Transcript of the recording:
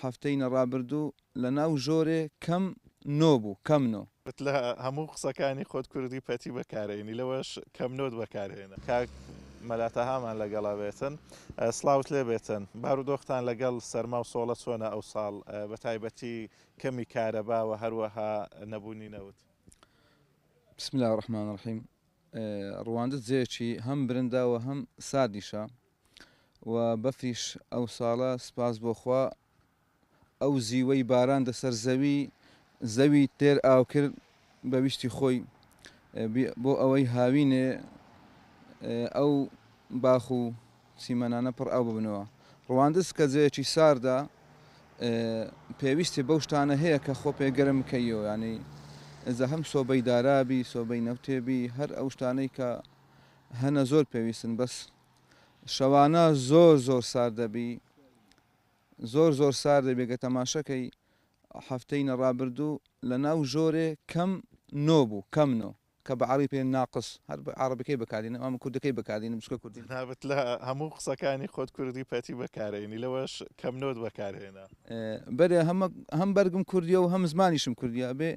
هەفتەی نەڕابردوو لە ناو ژۆرێ کەم نۆ بوو کەم نۆ. لە هەموو قسەکانی خۆت کوردی پەتی بەکارێنی لەوەش کەم نۆت بەکارهێنا. کاک مەلا تەهامان لەگەڵا بێتن. سڵاوت لێ بێتن. بارودۆختان لەگەڵ سەرما و سۆڵە چۆنە ئەو ساڵ بە تایبەتی کەمی کارەبا و هەروەها نەبوونی نەوت؟ بسم اللە الرحمن الرحیم ڕواندز جێیەکی هەم برندە و هەم ساردیشە و بەفریش ئەو ساڵە سپاس بۆ خوا ئەو زیوەی باران دەسەر زەوی زەوی تێر ئاو کرد بە ویستی خۆی بۆ ئەوەی هاوینێ ئەو باخ و چیمەنانە پڕ ئاو ببنەوە. ڕواندز کە جێیەکی ساردە پێویستی بەو شتانە هەیە کە خۆ پێ گەرم بکەیەوە یانی ئەجا هەم سۆبەی دارابی سۆبەی نەوتێبی هەر ئەو شتانەی کە هەنە زۆر پێویستن بەس شەوانە زۆر زۆر سارد دەبی زۆر زۆر سارد دەبی گە تەماشەکەی هەفتەی نەڕابردوو لە ناو ژۆرێ کەم نۆ بوو کەم نۆ کە بە عەڕی پێ ناقس هەر بە عەڕەبەکەی بەکاردێنم ئەمە کوردەکەی بەکاردێنم چونکە کوردی. جەنابت لە هەموو قسەکانی خۆت کوردی پەتی بەکارەینی لەوەش کەم نۆت بەکارهێنا. بەرێ هەم هەم بەرگم کوردیە و هەم زمانیشم کوردیە ئەبێ.